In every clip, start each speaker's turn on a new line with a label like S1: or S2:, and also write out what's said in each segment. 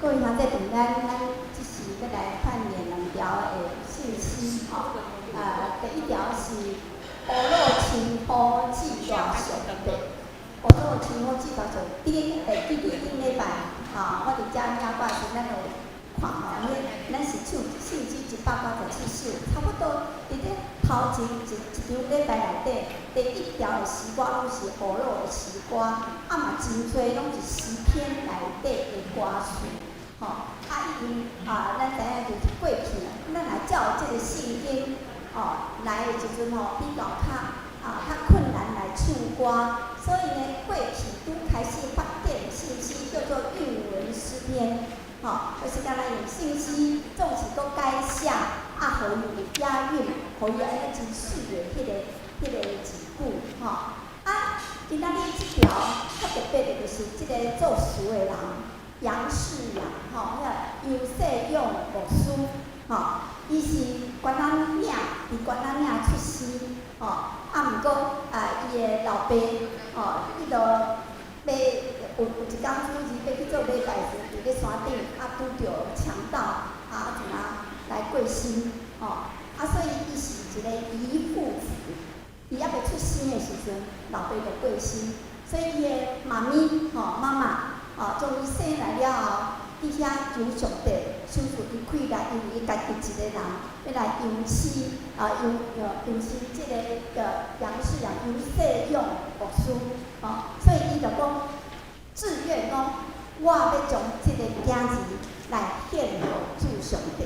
S1: 各位兄弟平安，咱這時欲來看念兩條的信息，吼。第一條是保羅稱呼至大上帝，保羅稱呼至大上帝。頂記頂禮拜，吼，我佇遮領歌時，咱有看吼，彼咱是唱聖詩187首，差不多佇咧頭前一一場禮拜內底，第一條的詩歌攏是保羅的詩歌，啊嘛真濟攏是詩篇內底的歌詞。吼，啊，因為啊，咱知影就是過去，咱若照這個聖經哦來的時陣吼，比較較啊較困難來唱歌，所以呢，過去拄開始發展聖詩叫做韻文詩篇，吼，就是敢若用聖詩總是閣改寫，啊，予伊有押韻，予伊按呢真媠的彼個字句，吼。啊，今仔日這條較特別的就是這個作詞的人。楊世揚，吼，彼個楊世勇牧師，吼，伊是關仔嶺，佇關仔嶺出生，吼，啊，毋過啊，伊的老爸，吼，彼落欲有有一工主日欲去做禮拜時，佇咧山頂啊拄著強盜，啊怎啊來過身，吼，啊，所以伊是一個遺腹子，伊猶未出生的時陣，老爸就過身，所以伊的媽咪，吼，媽媽。哦，將伊生來了後，佇遐求上帝賞賜伊氣力，因為伊家己一個人欲來養生啊，養養生這個叫楊世揚楊世勇牧師，哦，所以伊就講志願講，我欲將這個囝兒來獻予主上帝，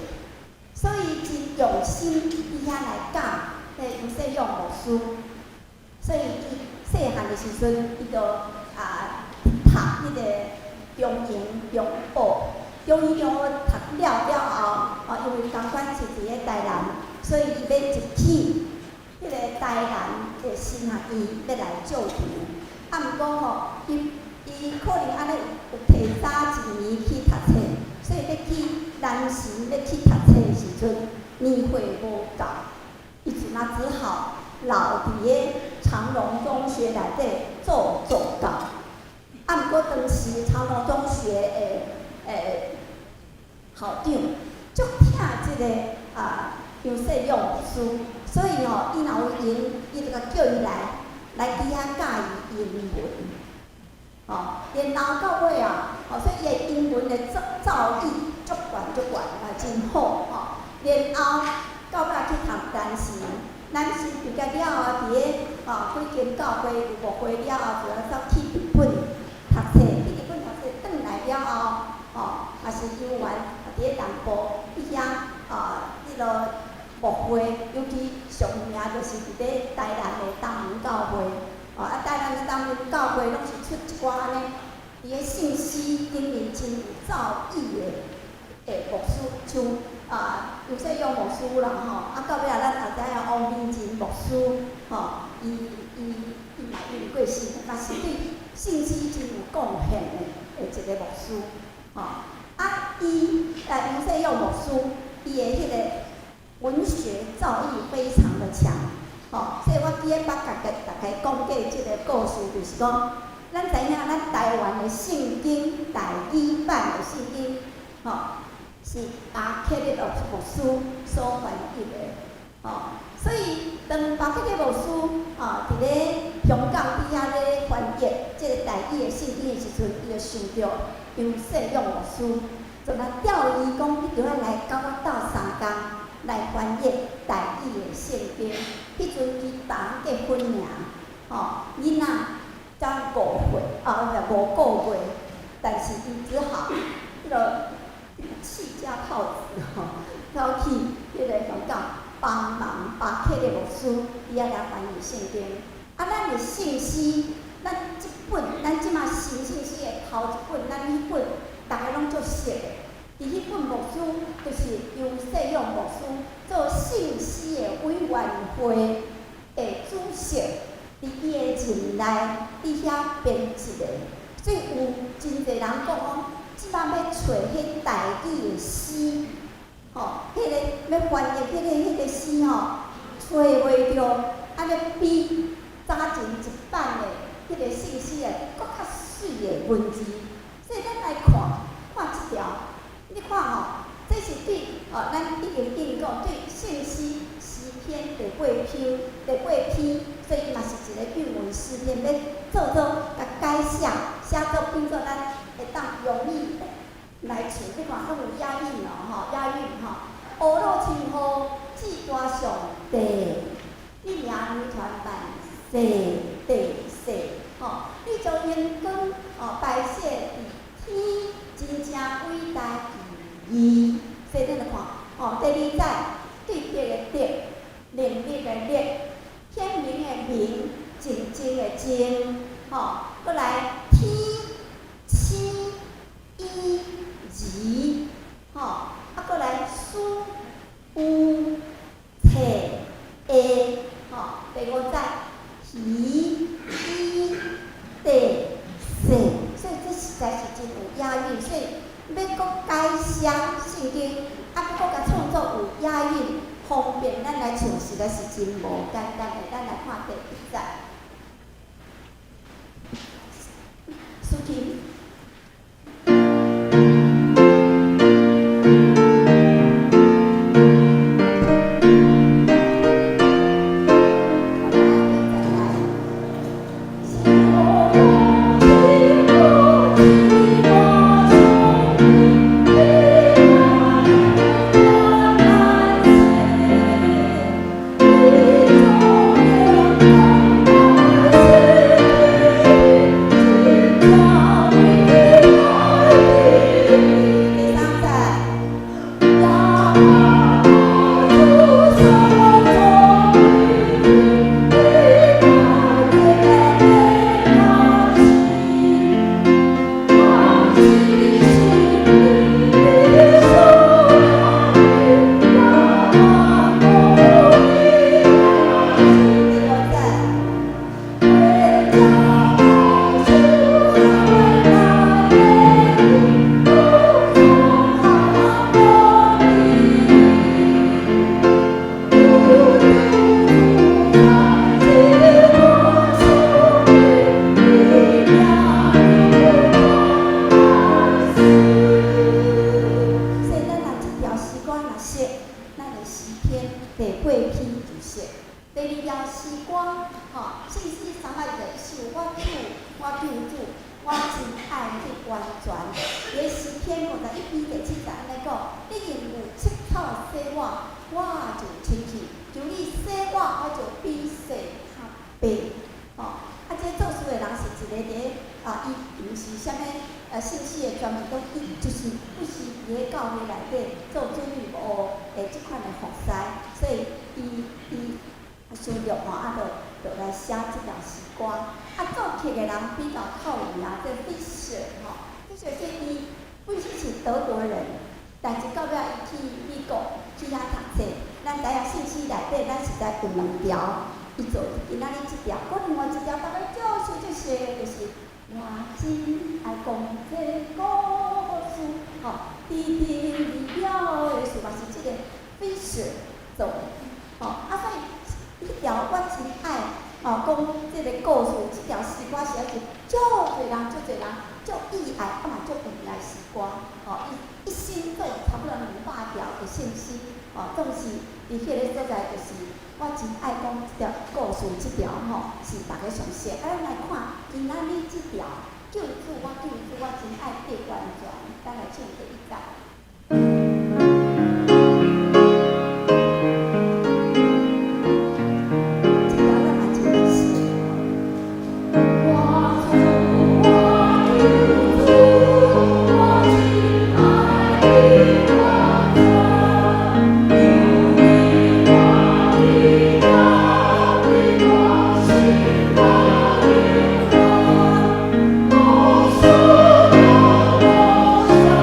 S1: 所以真用心佇遐來教彼楊世勇牧師，所以伊細漢的時陣，伊就啊讀彼個中營中學，中營中學讀了了後，哦，因為仝款是佇咧台南，所以伊欲入去彼個台南的神學院，欲來就讀。啊，毋過吼，伊伊可能按呢有提早一年去讀冊，所以欲去南神欲去讀冊的時陣，年歲無夠，伊陣仔只好留佇咧長榮中學內底做助教。啊，毋過當時長榮中學的校長足疼這個啊楊世勇牧師，所以吼，伊若有閒，伊就共叫伊來，來佇遐教伊英文。吼，然後到尾啊，吼，所以伊的英文的造詣足懸足懸，嘛真好吼。然後到尾去讀南神，南神畢業了後，佇咧吼幾間教會有牧會了後，就來走去日本讀冊，去日本讀冊，轉來了後，吼，也是猶原佇咧南部去遐啊，彼落牧會，尤其上有名就是佇咧台南的東門教會。哦，啊，台南的東門教會攏是出一寡按呢，佇咧聖詩頂面真有造詣的牧師，像啊楊世勇牧師啦吼，啊到尾仔咱也知影王明仁牧師，吼，伊伊伊嘛已經過身，嘛是對聖詩真有貢獻的一個牧師，吼。啊，伊楊世勇牧師，伊的彼個文學造詣非常的強。吼，所以我記得捌共大家講過這個故事，就是講，咱知影咱台灣的聖經台語版的聖經，吼，是巴克利牧師所翻譯的，吼，所以當巴克利牧師吼佇咧香港佇遐咧翻譯這個台語的聖經的時陣，伊就想著楊世勇牧師，就來調伊講，你著愛來佮我鬥相共來翻譯台語的聖經。彼陣伊剛結婚爾，吼，囡仔才5歲，啊，5個月，但是伊只好彼落棄家拋子吼，走去彼個香港幫忙巴克利牧師佇遐來翻譯聖經。啊，咱的聖詩，咱這本，咱這馬新聖詩的頭一本，咱彼本逐家攏足熟的。佇彼本牧師就是楊世勇牧師做聖詩的委員會的主席，佇伊的任內佇遐編輯的，所以有真濟人講講，這馬欲揣彼台語的詩，吼，彼個欲翻譯彼個詩吼，揣袂著，按呢比早前一版的彼個聖詩的閣較媠的文字，所以咱來看看這條。哦，咱已經見過對聖詩詩篇第八篇第八篇，所以伊嘛是一個韻文詩篇，欲做做共改寫，寫做變做咱會當容易來唱。你看攏有押韻哦，吼，押韻吼。呵咾稱呼至大上帝，你名流傳萬世地世，吼，你將榮光哦排泄佇天，真正偉大奇異。所以咱來看，吼，第二節對德的德，能力的力，顯明的明，靜靜的靜，吼，閣來天、星、伊、字，吼，啊，閣來書、有、冊、下，吼，第五節魚、伊、地、世，所以這實在是真有押韻，所以欲閣改寫聖經，啊，閣閣共創作有押韻，方便咱來唱，實在是真無簡單的。咱來看第一節。司琴。第三節。第五節。所以咱若這條詩歌若熟，咱的詩篇第八篇就熟。第二條詩歌，吼，聖詩321首，我主，我救主，我真愛你完全。佇詩篇51篇第7節按呢講：你用有七草洗我，我就清氣；求你洗我，我就比雪較白。吼，啊，這作詩的人是一个佇啊，伊毋是啥物聖詩的專門，講伊就是不時佇咧教會內底做主日學的這款的服侍，所以伊想著吼，啊，就來寫這條詩歌。啊，作曲的人比較較有名，這 Fischer 吼，Fischer 這伊本身是德國人，但是到尾伊去美國去遐讀冊。咱知影聖詩內底，咱實在有兩條，伊做今仔日這條，閣另外一條，逐家足熟足熟的，就是我真愛講這故事，吼，甜甜美妙的事，嘛是這個 Fischer 做的，吼，啊，所以彼條我真愛，吼，講這個故事，這條詩歌實在是足濟人、足濟人足意愛，啊嘛足有名的詩歌，吼，伊一生做差不多200條的聖詩，吼，總是佇彼個所在，就是我真愛講這條故事，這條吼是逐家上熟。啊，咱來看今仔日這條救主，我救主，我真愛得完全，咱來唱第一節。這條咱嘛真熟。我主我救主，我真愛你完全，求你我的家比我心我靈魂，無需我無想。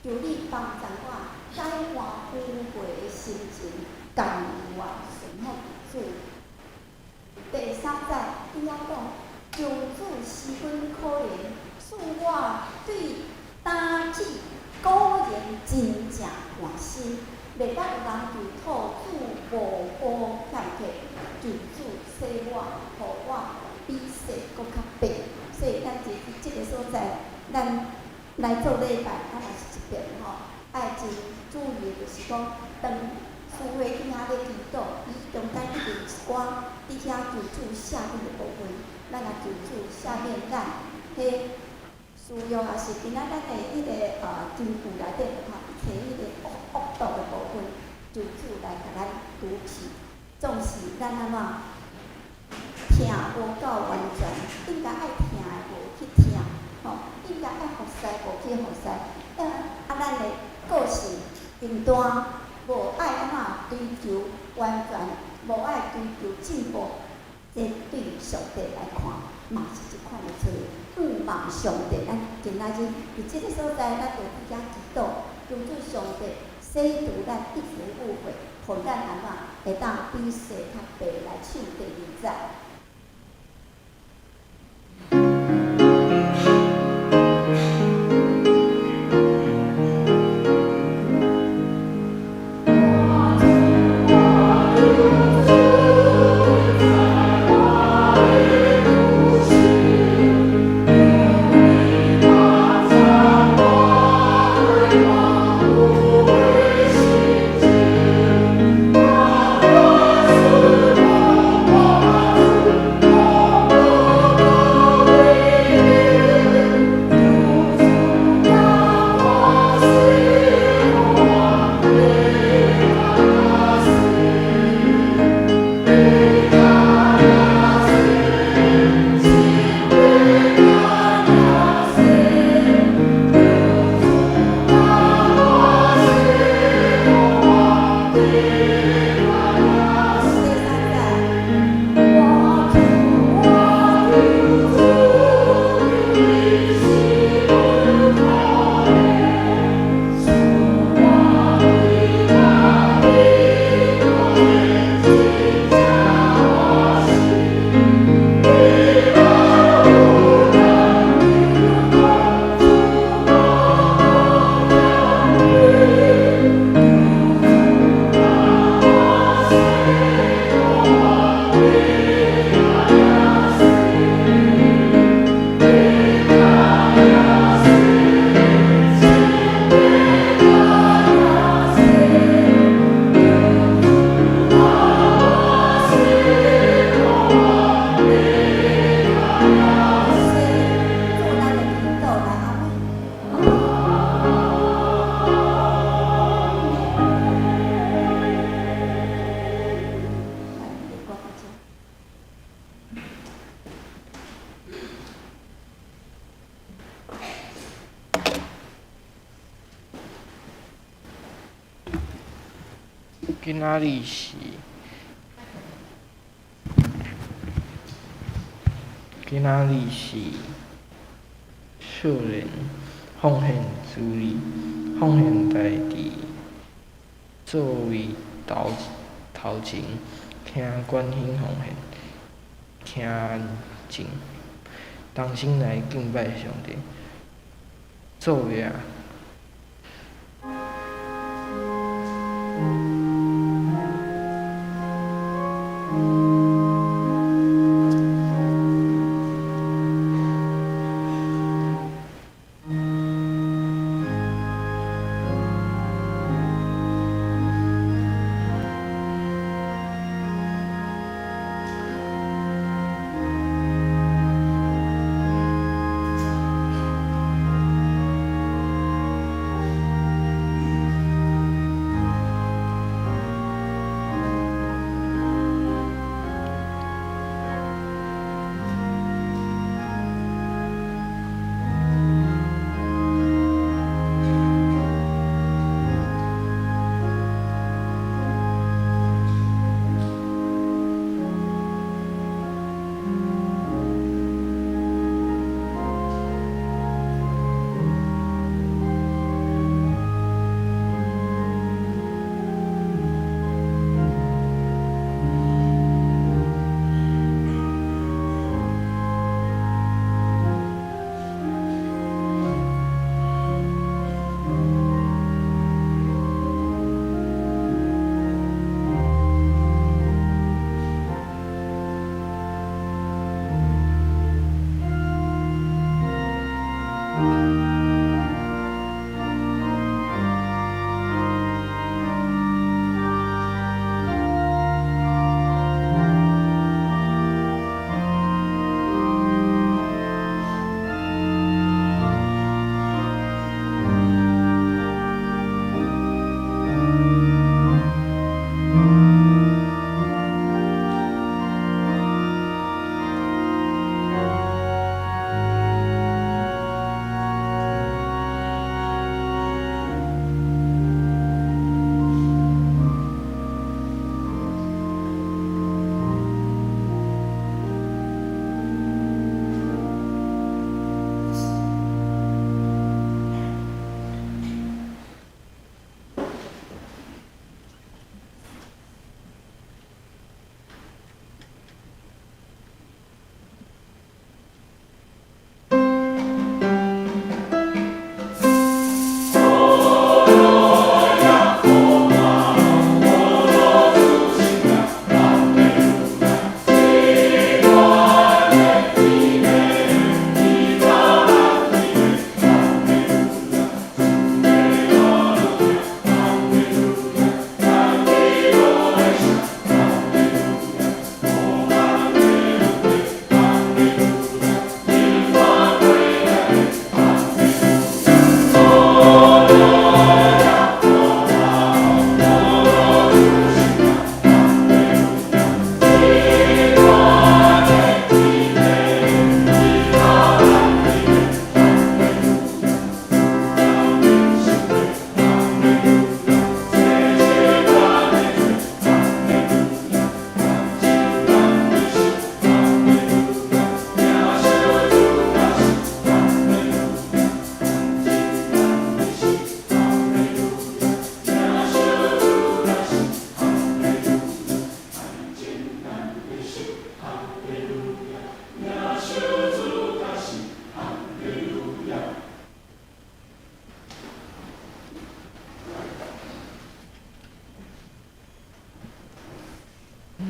S1: 求你幫助我改換虛偽的心情，甘願順服主。第三節，伊猶講，求主十分可憐，賜我對膽志果然真正換新，袂當有人求討主無補欠客，求主洗我，予我比雪閣較白。所以咱佇這个所在，咱來做禮拜，咱也是一遍吼，愛真注意，就是講，當司會佇遐咧祈禱，伊中間一定有一寡佇遐求主赦免的部分，咱也求主赦免咱。彼需要也是今仔咱的彼个經句內底吼，一切彼个惡惡毒的部分，求主來共咱除去。總是咱按怎疼無夠完全，應該愛疼的無去疼，吼，應該愛服侍無去服侍，啊，咱的個性貧惰，無愛按怎追求完全，無愛追求進步，這對上帝來看，嘛是一款的罪。仰望上帝，咱今仔日佇這个所在，咱就佇遐祈禱，求主上帝洗除咱一切污穢，予咱按怎會當比雪較白來唱第二節。做咱的祈禱來，阿們。來，你講一下。
S2: 今仔日是少年奉獻主日，奉獻台佇座位頭前，請關心奉獻，請安靜，同心來敬拜上帝。做嘢。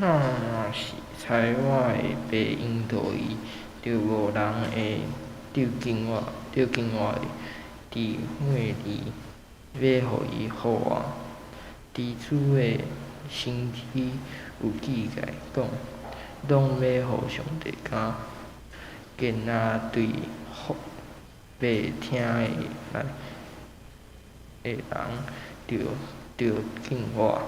S2: 若是差我的爸引導伊，就無人會得近我，得近我的，除非你欲予伊予我。伫主的先知有記載講，攏欲予上帝敢干焦對袂聽的來的人著著緊我。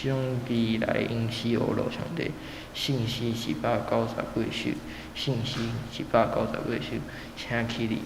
S2: 上帝來應許呵錄上帝，信詩198首，信詩198首，請起立。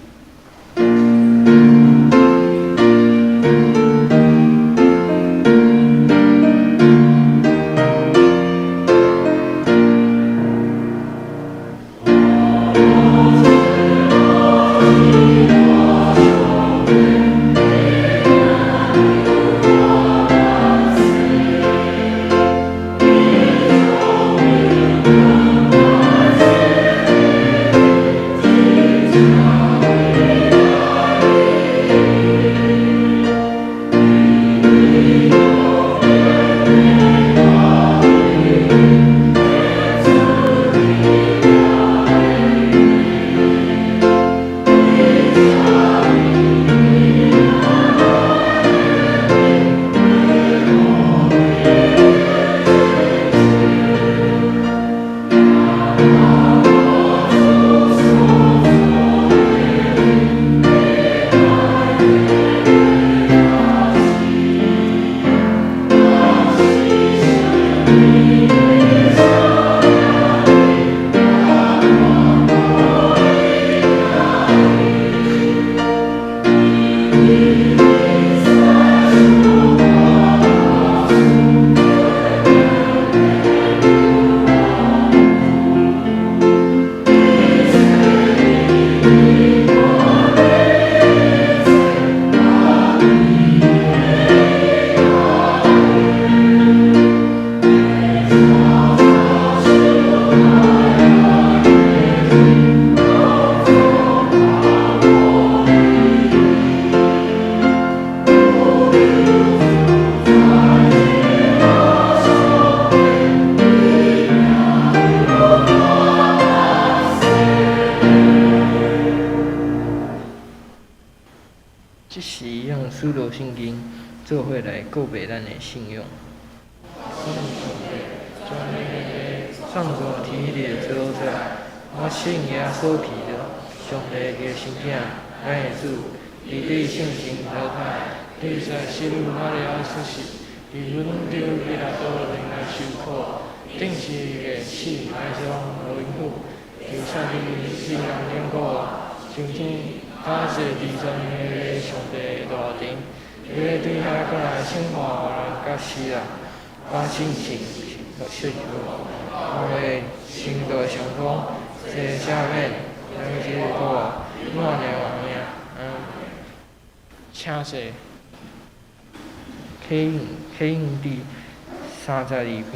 S2: 這是用使徒信經做伙來告白咱的信仰。創造天地的主宰，我信耶穌基督，上帝的親囝，咱的主，伊對聖神投胎，佇在聖母瑪利亞出世，佇本丟彼拉多面來受苦，釘十字架死埋葬落陰府，受殺佇死人頂復活，升天，搭坐佇全能的上帝的大殿，伊欲對遐閣來審判活人佮死人。我信聖聖父，我的聖道相通，罪赦免，人之復活，萬年活命。請坐。啟應啟應佇32篇，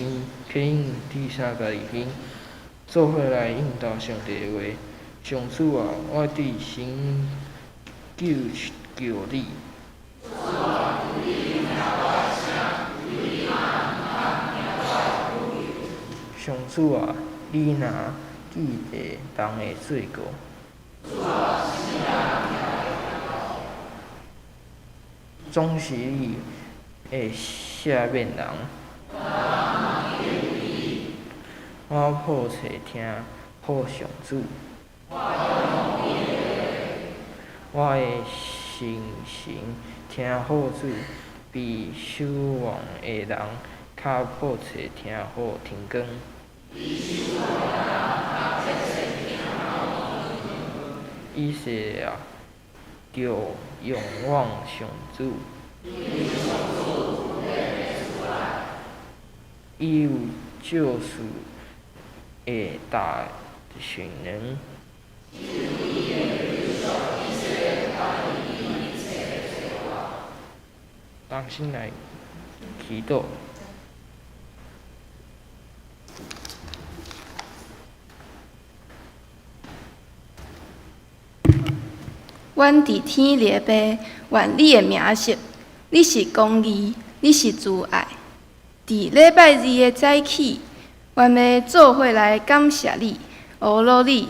S2: 啟應佇32篇，做伙來應答上帝的話。上主啊，我對神求求你。上主啊，你若記得人的罪過，總是你會赦免人。我迫切聽候上主，我的心神聽候主，比守望的人較迫切聽候天光。以色列啊，著仰望上主。伊有救贖的大權能。同心來祈禱。
S3: 阮佇天的父，願你的名聖，你是公義，你是慈愛。佇禮拜二的早起，阮欲做伙來感謝你、呵咾你。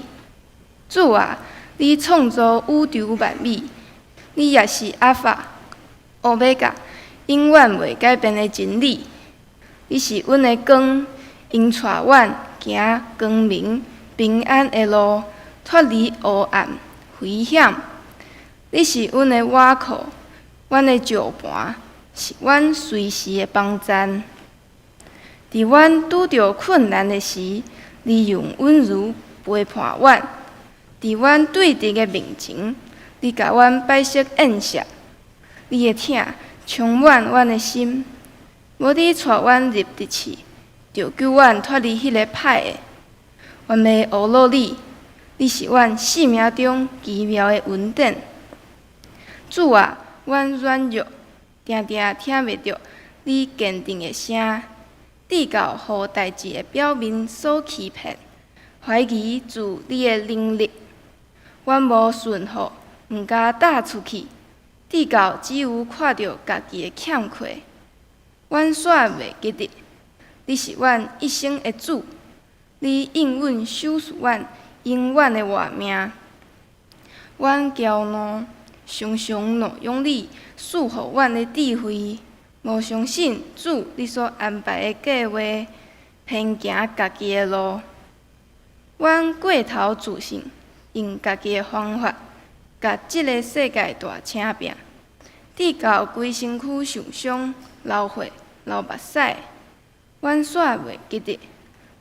S3: 主啊，你創造宇宙萬物，你也是阿法、歐米伽，永遠袂改變的真理。你是阮的光，引帶阮行光明、平安的路，脫離黑暗、危險。你是阮的倚靠，阮的石磐，是阮隨時的幫贊。佇阮拄著困難的時，你用溫柔陪伴阮；佇阮對敵的面前，你共阮擺設宴席。你的疼充滿阮的心，無你帶阮入敵刺，就救阮脫離彼个歹的。阮欲呵咾你，你是阮生命中奇妙的恩典。主啊，阮軟弱，定定聽袂著你堅定的聲，直到予代誌的表面所欺騙，懷疑主你的能力。阮無順服，毋敢踏出去，直到只有看著家己的欠缺。阮煞袂記得，你是阮一生的主，你應允賞賜阮永遠的活命。阮驕怒，常常挪用你賜予阮的智慧，無相信主你所安排的計畫，偏行家己的路。阮過頭自信，用家己的方法，共這个世界大請拚，直到規身軀受傷、流血、流目屎。阮煞袂記得，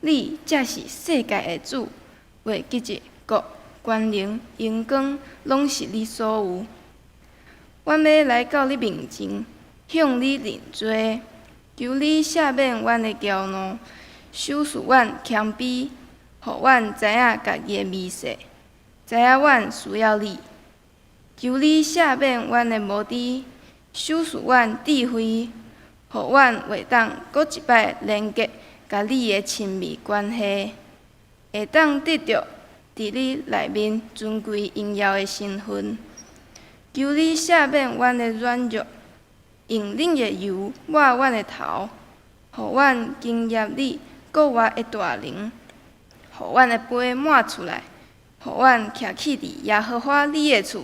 S3: 你才是世界的主，袂記得國、權能、榮光，攏是你所有。阮欲來到你面前，向你認罪，求你赦免阮的驕怒，賞賜阮謙卑，予阮知影家己的微細，知影阮需要你。求你赦免阮的無知，賞賜阮智慧，予阮會當閣一擺連結佮你的親密關係，會當得著佇你內面尊貴榮耀的身份。求你赦免阮的軟弱，用恁的油抹阮的頭，予阮經驗你復活的大能，予阮的杯滿出來，予阮徛起佇耶和華你的厝，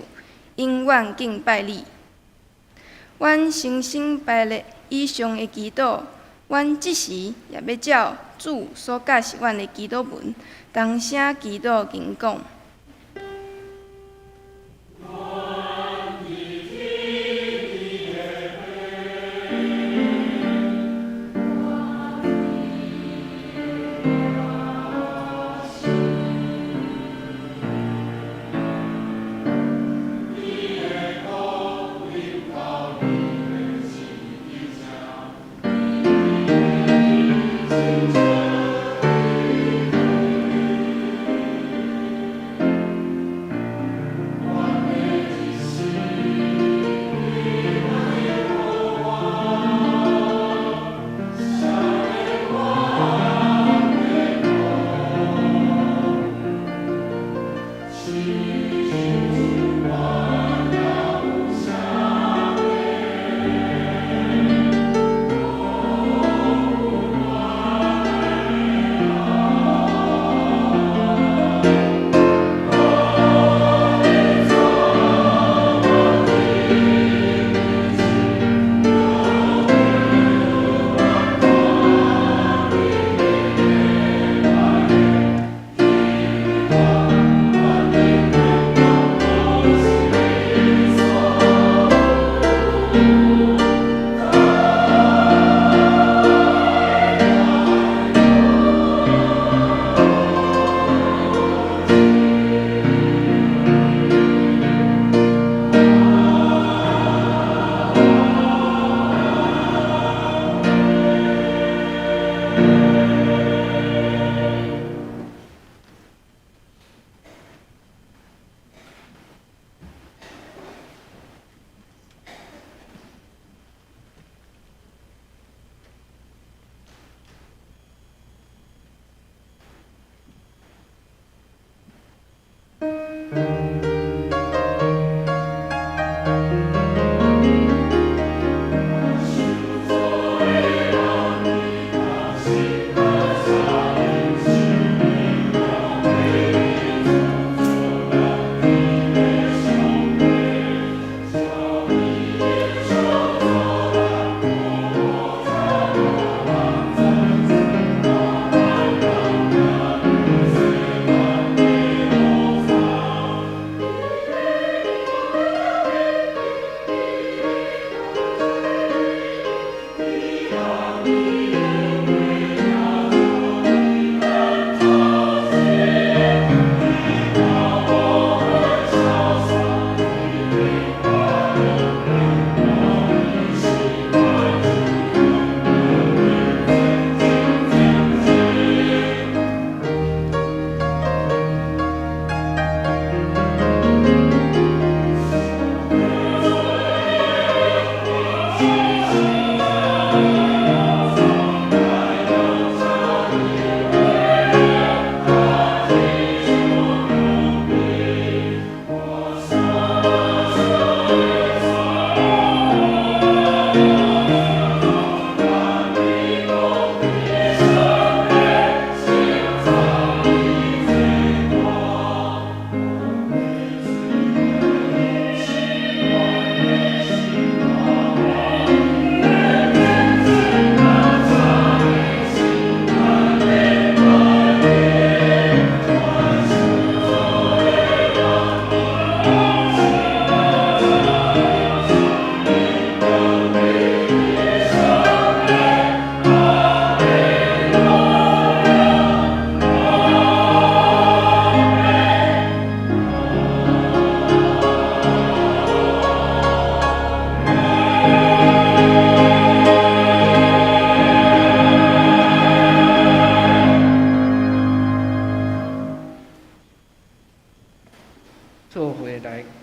S3: 永遠敬拜你。阮誠心排列以上的祈禱，阮這時也欲照主所教示阮的祈禱文，同聲祈禱吟講。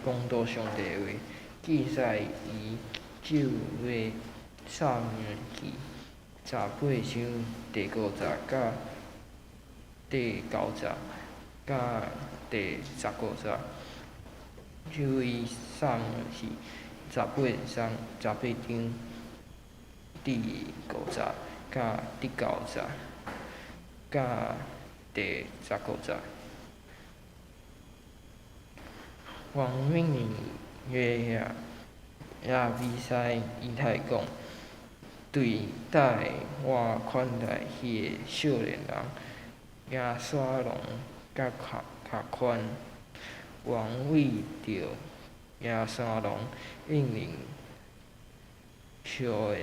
S2: 講道上帝的話，記載於舊約撒母耳記十八章第五節佮第九節，佮第十五節。舊約撒母耳記十八章第五節，佮第九節，佮第十五節。王命令約押、亞比篩、以太講：對待我款待彼个少年人，押沙龍較寬。王為著押沙龍應允數个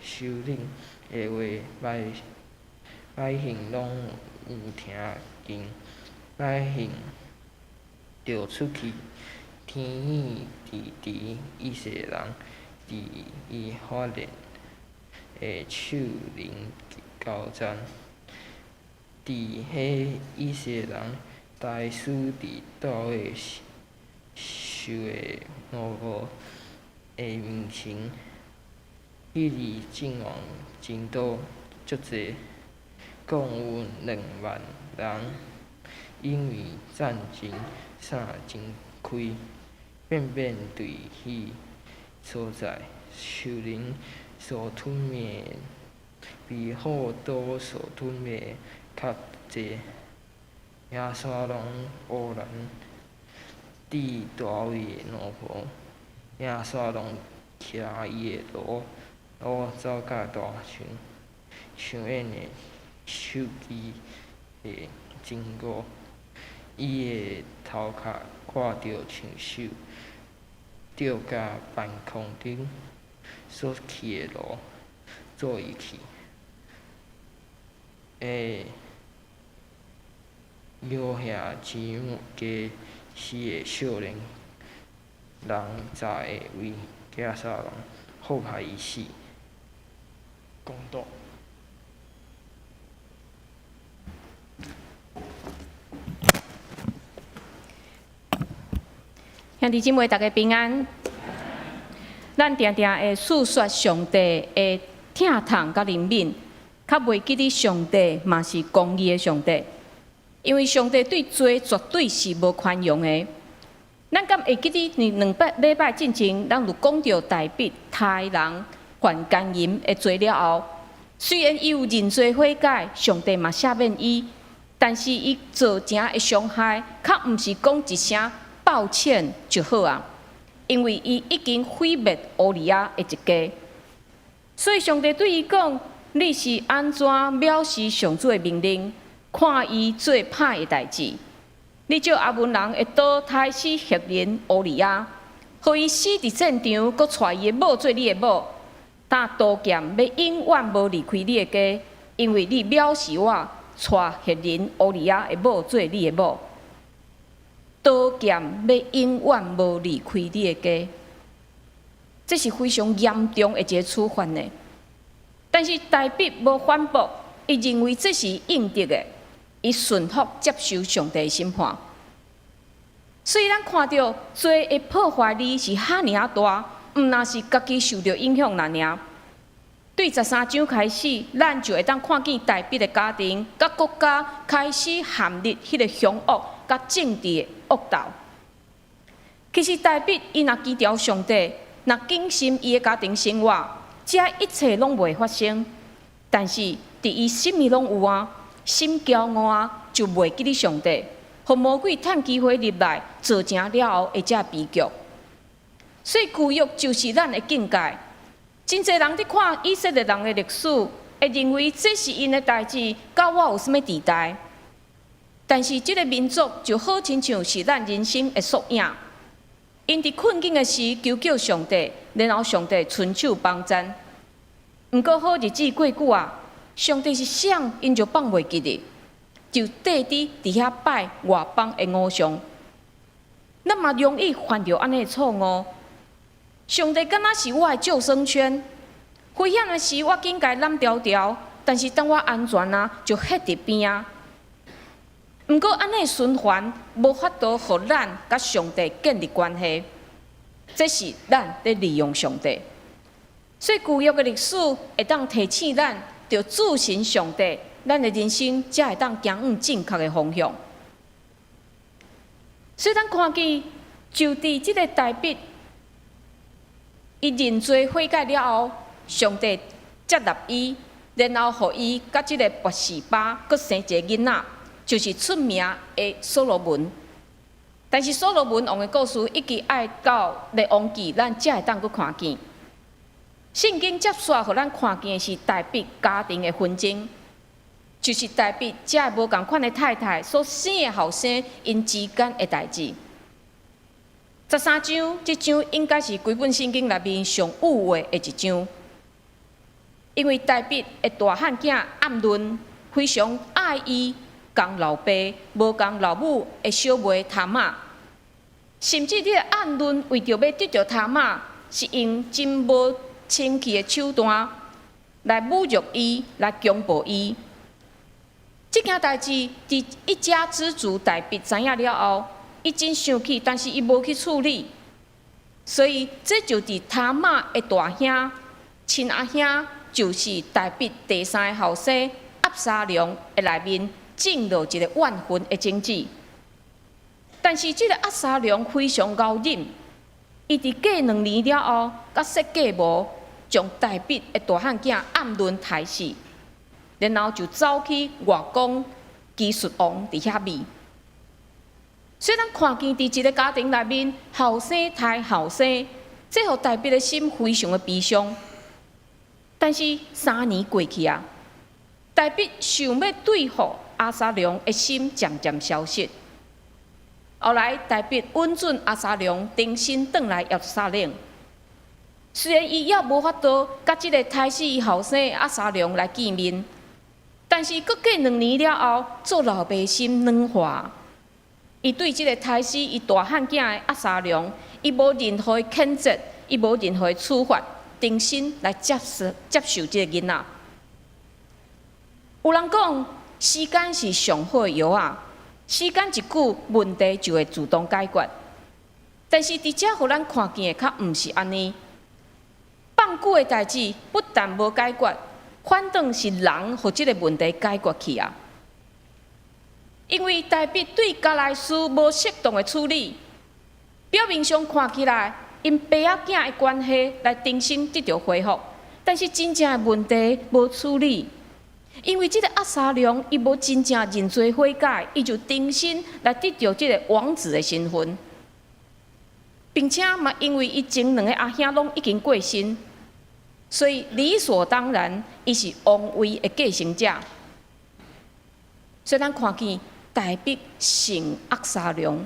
S2: 首領的話，百姓攏有聽見。百姓就出去，天意支持以色列人佇以法蓮的樹林交戰。佇彼以色列人大師佇大衛受的奴僕的面前，彼日陣亡真多足濟，共有2萬人，因為戰爭散真開，變變對彼所在，獸靈所吞滅的，比斧刀所吞滅的較濟。押沙龍烏蘭致大衛的奴僕，押沙龍騎伊的驢，驢走甲大像，像𪜶的手機的真高，伊的頭殼掛著橡手，吊甲半空中，所騎的驢做伊去。約轄之家死的少年人十个為押沙龍好歹伊死。
S4: 講道。
S5: 兄弟姊妹，大家平安。咱定定會訴說上帝的疼痛佮憐憫，較袂記得上帝嘛是公義的上帝。因為上帝對罪絕對是無寬容的。咱敢會記得佇2禮拜進前，咱有講著大衛殺人犯姦淫的罪了後，雖然伊有認罪悔改，上帝嘛赦免伊，但是伊造成的傷害，較毋是講一聲抱歉就好啊。因為伊已經毀滅烏利亞的一家，所以上帝對伊講：你是按怎藐視上主的命令？看伊做歹的代誌，你照亞捫人的刀刣死赫人烏利亞，予伊死佇戰場，閣娶伊的某做你的某。但刀劍欲永遠無離開你的家，因為你藐視我，娶赫人烏利亞的某做你的某。刀劍欲永遠無離開你的家，這是非常嚴重的一个處罰呢。但是大衛無反駁，伊認為這是應得的。伊順服接受上帝的審判，所以咱看著罪的破壞力是遐爾仔大，毋若是家己受著影響爾爾。對13章開始，咱就會當看見大衛的家庭佮國家開始陷入彼个兇惡佮政治的惡鬥。其實大衛伊若記牢上帝，若謹慎伊的家庭生活，這一切攏袂發生。但是佇伊啥物攏有啊。心驕傲啊，就袂記得上帝，予魔鬼趁機會入來，造成了後的這悲劇。所以舊約就是咱的鏡戒。真濟人佇看以色列人的歷史，會認為這是𪜶的代誌，佮我有啥物佇代？但是這个民族就好親像是咱人生的縮影。𪜶佇困境的時求叫上帝，然後上帝伸手幫贊。毋過好日子過久啊。上帝是誰，𪜶就放袂記得，就綴佇佇遐拜外邦的偶像。咱嘛容易犯著按呢的錯誤。上帝敢若是我的救生圈，危險的時我緊共伊攬牢牢，但是當我安全啊，就歇佇邊仔。毋過按呢循環無法度予咱佮上帝建立關係，這是咱咧利用上帝。所以舊約的歷史會當提醒咱，著注神上帝，咱的人生才會當行向正確的方向。所以咱看見，就佇這个大衛，伊認罪悔改了後，上帝接納伊，然後予伊佮這个拔示巴閣生一个囡仔，就是出名的所羅門。但是所羅門王的故事，一直愛到列王紀，咱才會當閣看見。聖經接續予咱看見的是大衛家庭的紛爭，就是大衛這个無仝款的太太所生的後生𪜶之間的代誌。13章，這章應該是規本聖經內面上有話的一章，因為大衛的大漢囝暗嫩非常愛伊仝老爸無仝老母的小妹他瑪，甚至這个暗嫩為著欲得著他瑪，是用真無清氣的手段來侮辱伊，來強暴伊。這件代誌，佇一家之主大衛知影了後，伊真生氣，但是伊無去處理，所以這就佇他瑪的大兄親阿兄，就是大衛第三个後生押沙龍的內面，種落一個怨恨的種子。但是這个押沙龍非常𠢕忍，伊佇過2年了後，閣設計謀將大衛的大漢囝暗嫩刣死，然後就走去外公基述王佇遐覕。所以咱看見佇一个家庭內面，後生刣後生，這予大衛的心非常的悲傷。但是3年過去啊，大衛想欲對付押沙龍的心漸漸消失。後來大衛允准押沙龍重新轉來耶路撒冷。雖然伊猶無法度佮這个刣死伊後生的押沙龍來見面，但是閣過兩年了後，做老爸心軟化。伊對這个刣死伊大漢囝的押沙龍，伊無任何的譴責，伊無任何的處罰，重新來接受這个囡仔。有人講，時間是上好的藥仔，時間一久，問題就會自動解決。但是佇遮予咱看見的，較毋是按呢。放久的代誌不但無解決，反倒是人予這个問題解決去啊。因為大衛對迦來事無適當的處理，表面上看起來，𪜶爸仔囝的關係來重新得著恢復，但是真正的問題無處理，因為這个押沙龍伊無真正認罪悔改，伊就重新來得著這个王子的身份，並且嘛，因為伊前兩个阿兄攏已經過身，所以理所當然，伊是王位的繼承者。所以咱看見大衛信押沙龍，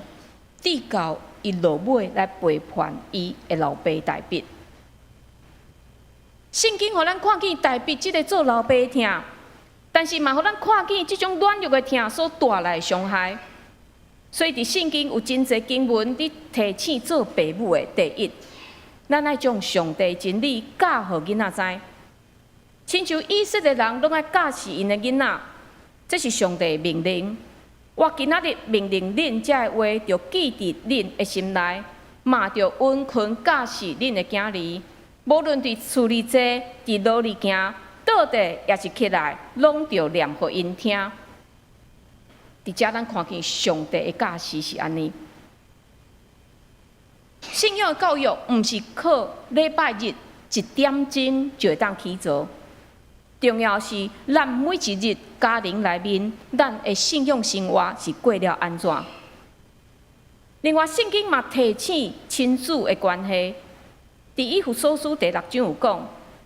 S5: 直到伊落尾來背叛伊的老爸大衛。聖經予咱看見大衛這个做老爸的疼，但是嘛予咱看見這種軟弱的疼所帶來的傷害。所以佇聖經有真濟經文佇提醒做爸母的，第一，咱愛將上帝真理教予囡仔知，親像以色列人攏愛教示𪜶的囡仔，這是上帝的命令。我今仔日命令恁這个話，著記佇恁的心內，嘛著殷勤教示恁的囝兒。無論佇厝裡坐，佇路裡行，倒佇抑是起來，攏著念予𪜶聽。佇遮咱看見上帝的教示是按呢。信仰的教育毋是靠禮拜日一點鐘就會當去做，重要是咱每一日家庭內面，咱的信仰生活是過了按怎。另外，聖經嘛提醒親子的關係，佇以弗所書第六章有講，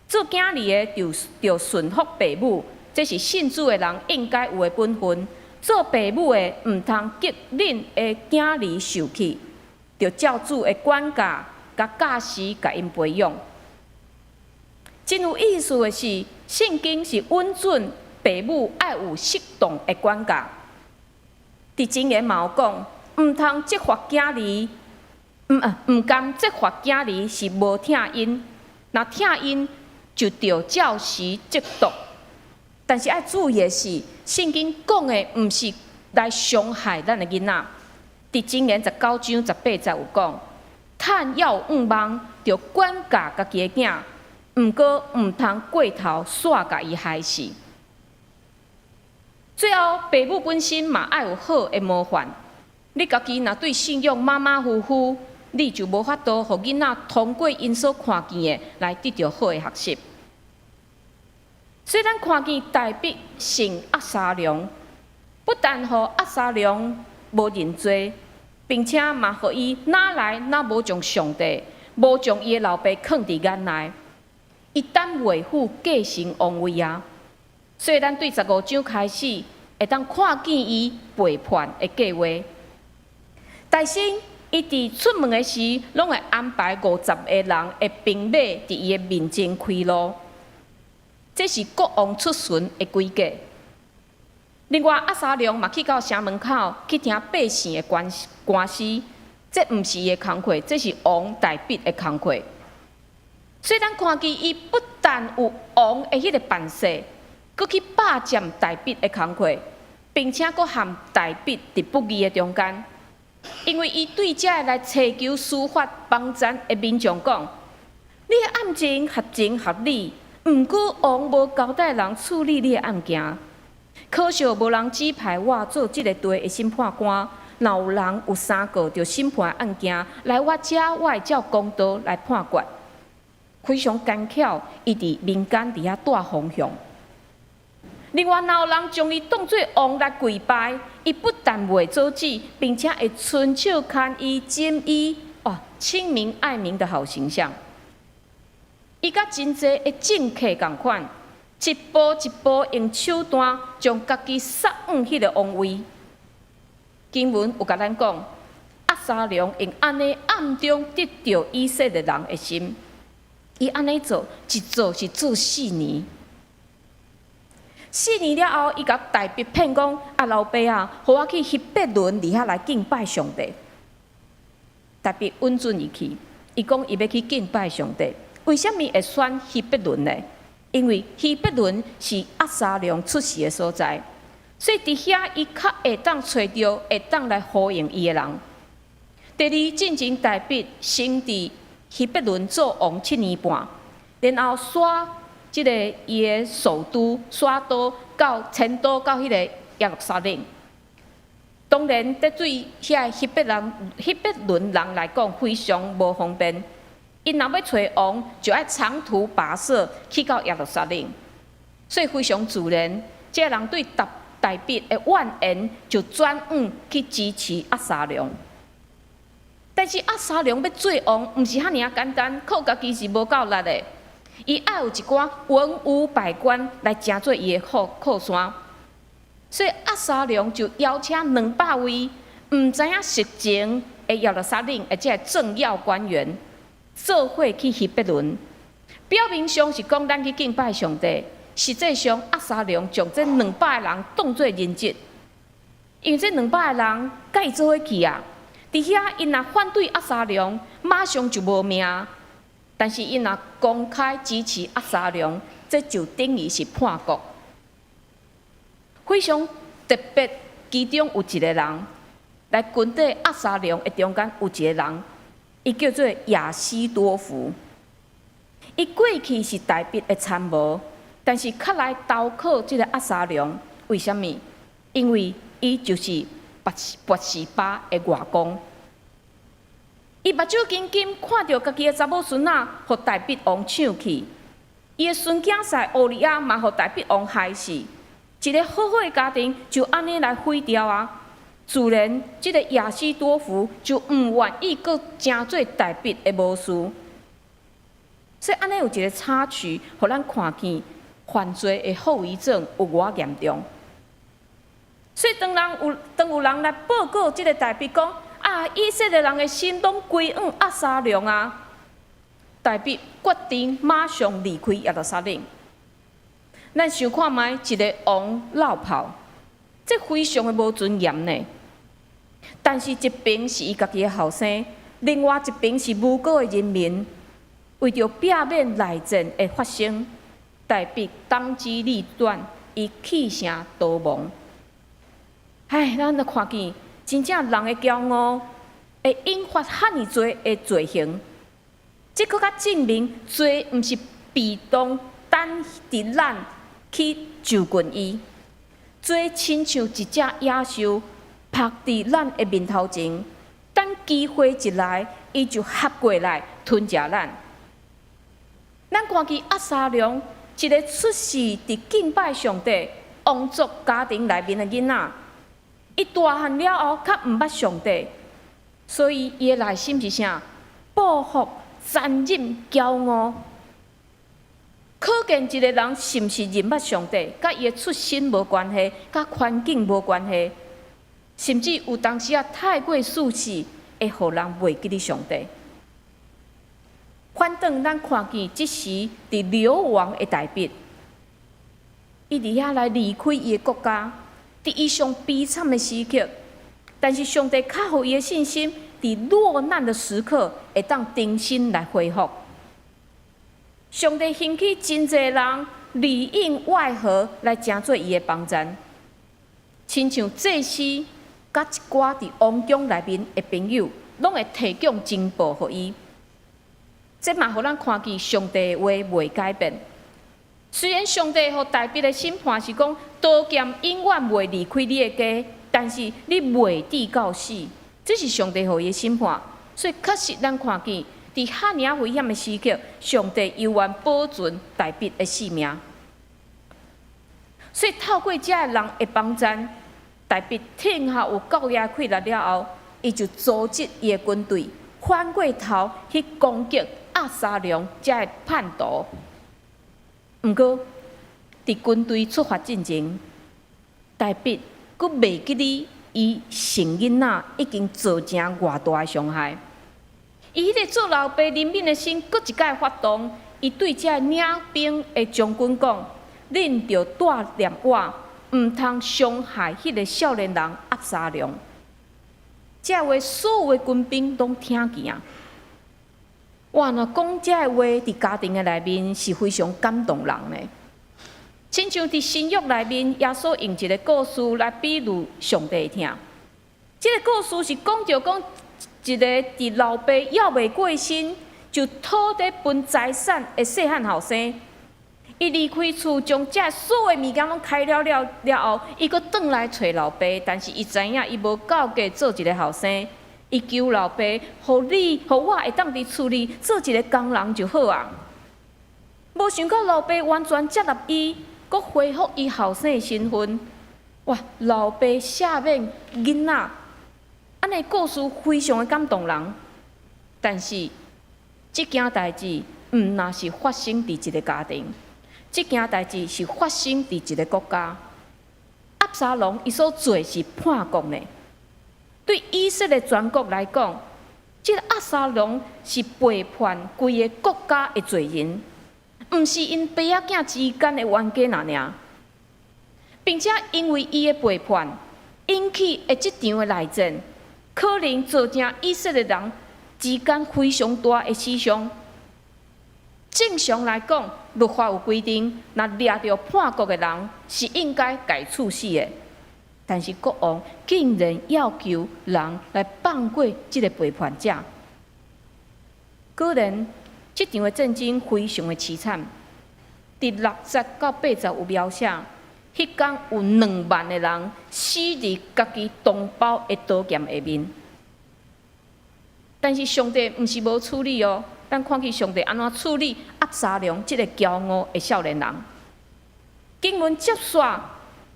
S5: 做囝兒的著著順服爸母，這是信主的人應該有的本分。做爸母的毋通激恁的囝兒受氣，著照主的管教佮教示，共𪜶培養。真有意思的是，聖經是允准爸母愛有適當的管教。佇箴言嘛有講，毋通責罰囝兒，毋甘責罰囝兒是無疼𪜶，若疼𪜶就著照時責毒。但是愛注意的是，聖經講的毋是來傷害咱的囡仔。佇箴言19章18節有講：趁猶有向望，著管教家己的囝，毋過毋通過頭煞共伊害死。最後，爸母本身嘛愛有好的模範。你家己若對信仰馬馬虎虎，你就無法度予囡仔通過𪜶所看見的來得著好的學習。所以咱看見大衛信押沙龍，不但予押沙龍無認罪，並且嘛予伊哪來哪無將上帝、無將伊的老爸囥佇眼內，伊等袂赴繼承王位啊！所以咱對15章開始會當看見伊背叛的計劃。大先，伊佇出門的時，攏會安排50個人的兵馬佇伊的面前開路，這是國王出巡的規格。另外，押沙龍嘛去到城門口去聽百姓的官官司，這毋是伊的工課，這是王大衛的工課。所以咱看見伊不但有王的彼個範勢，閣去霸佔大衛的工課，並且閣陷大衛佇不義的中間。因為伊對這个來尋求司法幫贊的民眾講：你的案情合情合理，毋過王無交代人處理你的案件。可惜無人指派我做這个地的審判官。若有人有三個著審判案件來我遮，我會照公道來判決。非常剛巧，伊佇民間佇遐帶風向。另外，若有人將伊當做王來跪拜，伊不但袂阻止，並且會伸手牽伊、枕伊，哦，親民愛民的好形象。伊佮真濟的政客仝款，一步一步用手段將家己殺往彼个王位。經文有共咱講，押沙龍用按呢暗中得著以色列人的心，伊按呢做，一做是做四年。四年了後，伊共大衛騙講：啊，老爸啊，予我去希伯崙佇遐來敬拜上帝。大衛允准伊去，伊講伊欲去敬拜上帝。為啥物會選希伯崙呢？因為希伯崙是押沙龍出世的所在，所以佇遐伊較會當揣著會當來呼應伊的人。第二，進前大衛先佇希伯崙做王七年半，然後徙這个伊的首都徙都到遷都到彼個耶路撒冷。當然，這對遐希伯人、希伯崙人來講非常無方便。𪜶若欲揣王，就愛長途跋涉去到耶路撒冷，所以非常自然，這个人對大大衛的怨言就轉往去支持押沙龍。但是押沙龍欲做王，毋是遐爾仔簡單，靠家己是無夠力的。伊愛有一寡文武百官來成做伊的靠靠山，所以押沙龍就邀請200位毋知影實情的耶路撒冷的這个政要官員，做伙去希伯崙。表面上是講咱去敬拜上帝，實際上押沙龍將這兩百个人當做人質，因為這兩百个人佮伊做伙去啊，佇遐𪜶若反對押沙龍，馬上就無命。但是𪜶若公開支持押沙龍，這就等於是叛國。非常特別，其中有一個人來軍隊押沙龍的中間有一個人，伊叫做亞希多弗。伊過去是大衛的參謀，但是較來投靠這個押沙龍。為啥物？因為伊就是拔拔示巴的外公。伊目睭金金看著家己的查某孫仔，予大衛王搶去，伊的孫囝婿烏利亞嘛予大衛王害死，一个好好的家庭就按呢來毀掉啊！自然，這个亞希多弗就毋願意閣成做大衛的謀士。所以按呢有一个插曲，予咱看見犯罪的後遺症有偌嚴重。所以當有人來報告這个大衛講，啊！以色列人的心攏歸向押沙龍啊！大衛決定馬上離開耶路撒冷。咱想看覓一个王落跑，這非常的無尊嚴呢。但是，一邊是伊家己的後生，另外一邊是無辜的人民，為著避免內戰的發生，大衛當機立斷，伊棄城逃亡。唉，咱就看見真正人的驕傲會引發遐爾濟的罪行，這閣較證明罪毋是被動等佇咱去就近伊，罪親像一隻野獸，伏佇咱的面頭前，等機會一來，伊就合過來吞食咱。咱看見押沙龍一个出世佇敬拜上帝王族家庭內面的囡仔，伊大漢了後較毋捌上帝，所以伊的內心是啥？報復、殘忍、驕傲。可見一个人是毋是認捌上帝，佮伊的出身無關係，佮環境無關係，甚至有當時仔太過舒適，會予人袂記得上帝。反轉咱看見，這時佇流亡的大衛，伊佇遐來離開伊的國家，佇伊上悲慘的時刻，但是上帝較予伊的信心，佇落難的時刻會當重新來恢復。上帝興起真濟人裡應外合來成做伊的幫贊，親像祭司佮一寡佇王宮內面的朋友，攏會提供情報予伊。這嘛予咱看見上帝的話袂改變。雖然上帝予大衛的審判是講刀劍永遠袂離開你的家，但是你袂致到死，這是上帝予伊的審判。所以確實咱看見，佇遐爾危險的時刻，上帝猶原保存大衛的性命。所以透過這个人的幫贊，大衛聽下有夠額氣力了後，伊就組織伊的軍隊，反過頭去攻擊押沙龍這个叛徒。毋過，佇軍隊出發進前，大衛閣袂記得伊生囡仔已經造成偌大的傷害。伊彼个做老爸憐憫的心，閣一擺發動。伊對這个領兵的將軍講：恁著帶領我，毋通傷害彼个少年人押沙龍。這話所有的軍兵攏聽見啊！哇，若講這个話，佇家庭的內面是非常感動人的。親像佇新約內面，耶穌用一个故事來比喻上帝的疼。這个故事是講著講一个佇老爸猶未過身，就討得分財產的細漢後生。伊離開厝，將這所有物件攏開了了了後，伊閣轉來揣老爸，但是伊知影伊無夠格做一个後生。伊求老爸，予你，予我會當佇厝裡做一个工人就好啊。無想到老爸完全接納伊，閣恢復伊後生的身份。哇！老爸赦免囡仔，按呢故事非常的感動人。但是，這件代誌毋若是發生佇一个家庭，這件代誌是發生佇一个國家。押沙龍伊所做是叛國呢。對以色列全國來講，這个押沙龍是背叛規个國家的罪人，毋是𪜶爸仔囝之間的冤家爾爾，並且因為伊的背叛，引起的這場的內戰，可能造成以色列人之間非常大的死傷。正常來講，律法有規定，若掠著叛國的人是應該共處死的。但是國王竟然要求人來放過這个背叛者。果然，這場的戰爭非常的淒慘。佇6節到8節有描寫，彼工有2萬的人死佇家己同胞的刀劍下面。但是上帝毋是無處理哦，咱看見上帝按怎處理押沙龍這个驕傲的少年人。經文接續，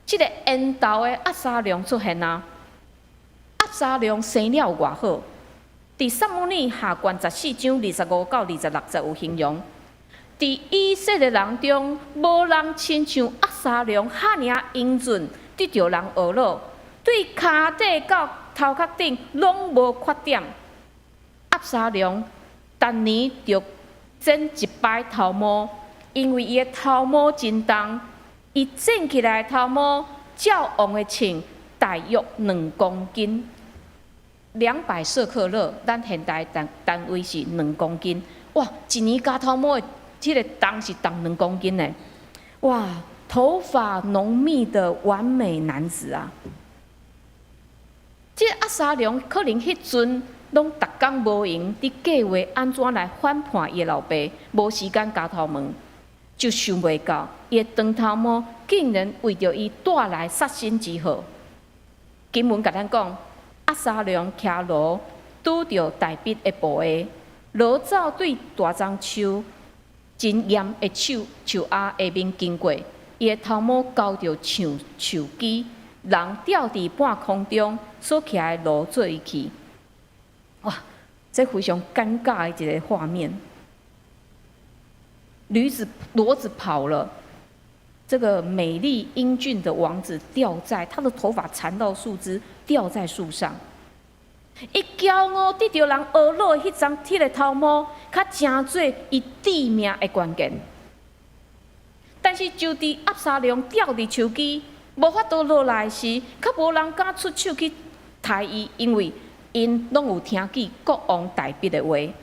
S5: 這个緣投的押沙龍出現啊！押沙龍生了偌好，佇撒母耳下卷14章25到26節有形容，佇以色列人中，無人親像押沙龍遐爾英俊，得著人呵咾，對跤底到頭殼頂攏無缺點。押沙龍逐年著剪一擺頭毛，因為伊的頭毛真重。伊剪起來的頭毛，照王的秤，大約2公斤，200舍客勒。咱現代單位是兩公斤。哇，一年剪頭毛的這个重是重兩公斤呢。哇，頭髮濃密的完美男子啊！這押沙龍可能彼陣攏逐工無閒，佇計劃按怎來反叛伊的老爸，無時間咬頭毛，就想袂到伊的長頭毛竟然為著伊帶來殺身之禍。經文共咱講，押沙龍騎驢拄著大衛的步下，驢走對大樟樹真嚴的樹樹仔下面經過，伊的頭毛勾著樹樹枝，人吊佇半空中，所騎的驢做伊去。哇！這非常尷尬的一個畫面。驢子騾子跑了，這個美麗英俊的王子吊在他的頭髮纏到樹枝，吊在樹上。伊驕傲得著人呵咾的彼張鐵的頭毛，較成做伊致命的關鍵。但是就佇押沙龍吊佇樹枝，無法度落來時，較無人敢出手去刣伊，因為𪜶攏有聽見國王大衛的話。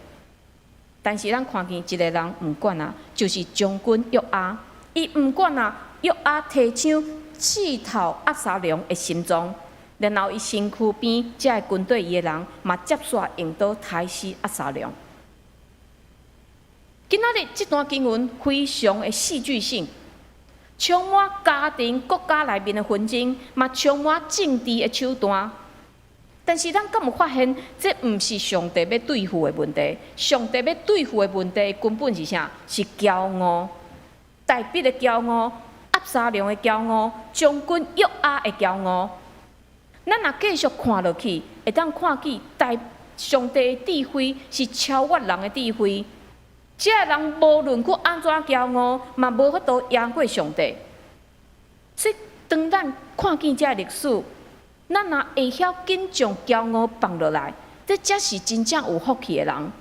S5: 但是咱看見一個人毋管啊，就是將軍約押，伊毋管啊，約押提槍刺透押沙龍的心臟，然後伊身軀邊這个軍隊伊的人嘛接續用刀刣死押沙龍。今仔日這段經文非常的戲劇性，充滿家庭、國家內面的紛爭，嘛充滿政治的手段。但是咱敢有發現，這毋是上帝欲對付的問題。上帝欲對付的問題根本是啥？是驕傲，大衛的驕傲，押沙龍的驕傲，將軍約押的驕傲。咱若繼續看落去，會當看見大上帝的智慧是超越人的智慧。這个人無論閣按怎驕傲，嘛無法度贏過上帝。所以當咱看見這个歷史，咱若會曉緊將驕傲放落來，這才是真正有福氣的人。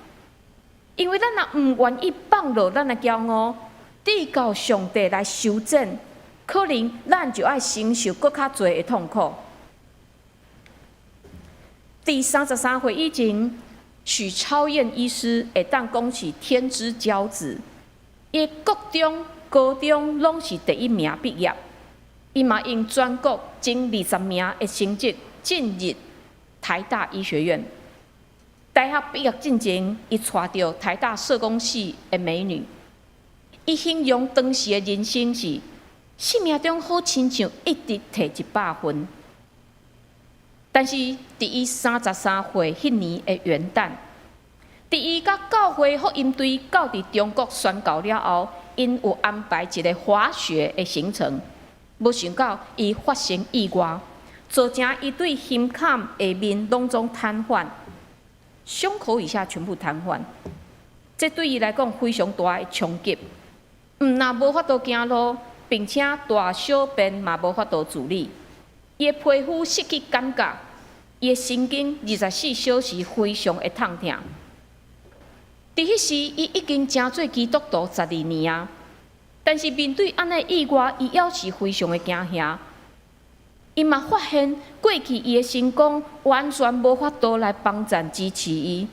S5: 因為咱若毋願意放落咱的驕傲，直到上帝來修剪，可能咱就愛承受閣較濟的痛苦。佇33歲以前，許超燕醫師會當講是天之驕子，伊國中、高中攏是第一名畢業。伊嘛用全國前20名的成績進入台大醫學院。大學畢業進前，伊娶著台大社工系的美女。伊形容當時的人生是生命中好親像一直提100分。但是，佇伊33歲彼年的元旦，佇伊佮教會福音隊到佇中國宣教了後，𪜶有安排一個滑雪的行程。無想到伊發生意外，造成伊對胸坎下面攏總癱瘓，胸口以下全部癱瘓。這對伊來講非常大的衝擊。毋但無法度行路，並且大小便嘛無法度自理。伊的皮膚失去感覺，伊的神經24小時非常的痛疼。佇彼時，伊已經成做基督徒12年啊。但是面對按呢意外，伊猶是非常的驚嚇。伊嘛發現過去伊的成功完全無法度來幫贊支持伊。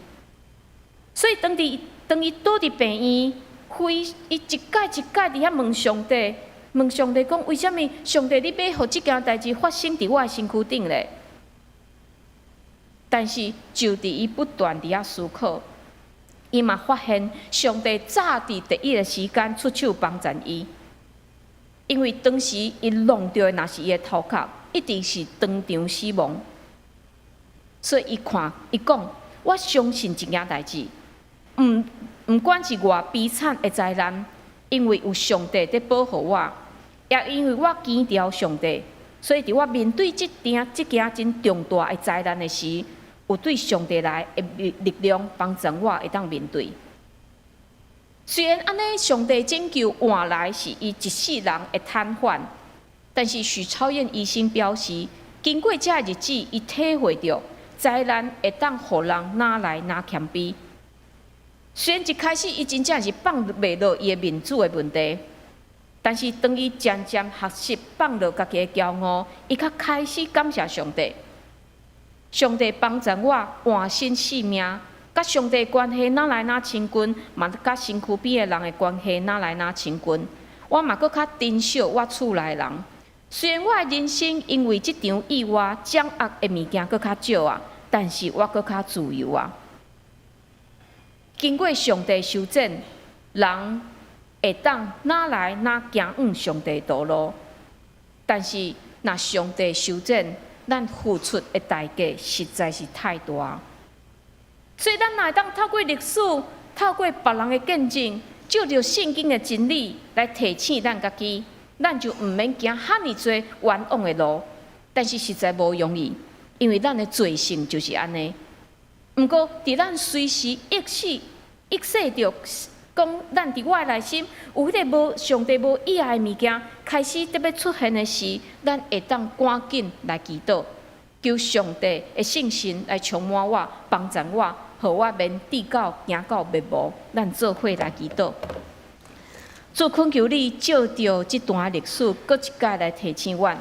S5: 所以當伊倒佇病院，非伊一擺一擺佇遐問上帝，問上帝講：為啥物上帝你欲予這件代誌發生佇我的身軀頂咧？但是就佇伊不斷佇遐思考，伊嘛發現上帝早佇第一个時間出手幫贊伊，因為當時伊弄著的若是伊的頭殼，一定是當場死亡。所以伊看，伊講：我相信一件代誌，毋管是偌悲慘的災難，因為有上帝佇保護我，也因為我堅牢上帝，所以佇我面對這件真重大的災難的時，有對上帝來的力量幫助我會當面對。雖然按呢，上帝拯救換來是伊一世人的癱瘓，但是許超燕醫生表示，經過這日子，伊體會著災難會當予人愈來愈謙卑。雖然一開始伊真正是放袂落伊的面子的問題，但是當伊漸漸學習放落家己的驕傲，伊較開始感謝上帝。上帝幫助我換新性命，佮上帝關係愈來愈親近，嘛佮身軀邊的人的關係愈來愈親近。我嘛閣較珍惜我厝內人。雖然我的人生因為這場意外掌握的物件閣較少啊，但是我閣較自由啊。經過上帝修剪，人會當哪來哪行往上帝道路。但是若上帝修剪，咱付出的代價實在是太大。所以咱若會當透過歷史，透過別人的見證，借著聖經的真理來提醒咱家己，咱就毋免行遐爾濟冤枉的路。但是實在無容易，因為咱的罪性就是按呢。毋過，佇咱隨時意識著講，咱佇我的內心有彼个無上帝無喜愛的物件開始得欲出現的時，咱會當趕緊來祈禱，求上帝的聖神來充滿我，幫助我，予我免跌到行到滅亡。咱做伙來祈禱。主懇求你借著這段歷史，閣一擺來提醒阮。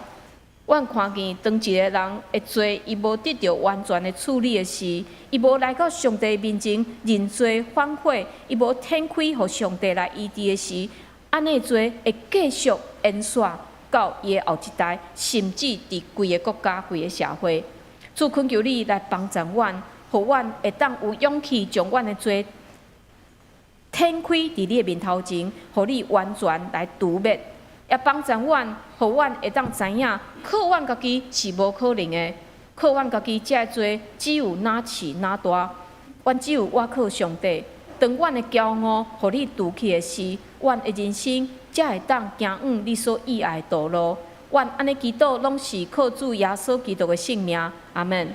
S5: 阮看見當一个人的罪，伊無得著完全的處理的時，伊無來到上帝面前認罪反悔，伊無展開予上帝來醫治的時，按呢罪會繼續延續到伊的後一代，甚至佇規个國家、規个社會。主懇求你來幫助阮，予阮會當有勇氣將阮的罪展開佇你的面頭前，予你完全來除滅。也幫助阮，予阮會當知影，靠阮家己是無可能的，靠阮家己這个罪只有若飼若大。阮只有倚靠上帝，當阮的驕傲予你除去的時，阮的人生才會當行往你所喜愛的道路。阮按呢祈禱，攏是靠主耶穌基督的聖名。阿門。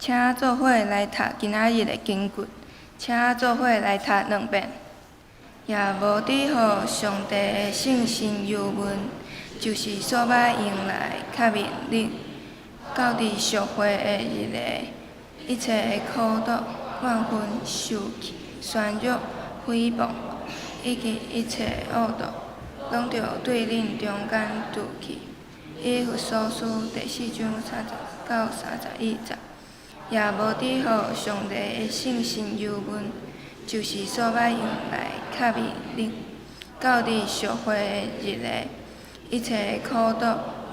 S3: 請做伙來讀今仔日的經骨，請做伙來讀兩遍。也無拄予上帝的聖神油溫，就是所欲用來赦免恁，到佇贖回的日的一切的苦毒、怨恨、受氣、訕辱、誹謗，以及一切的惡毒，攏著對恁中間除去。以弗所書第四章30到31節。也無拄予上帝的聖神油溫，就是所欲用來赦免恁，到佇贖回的日的一切的苦毒、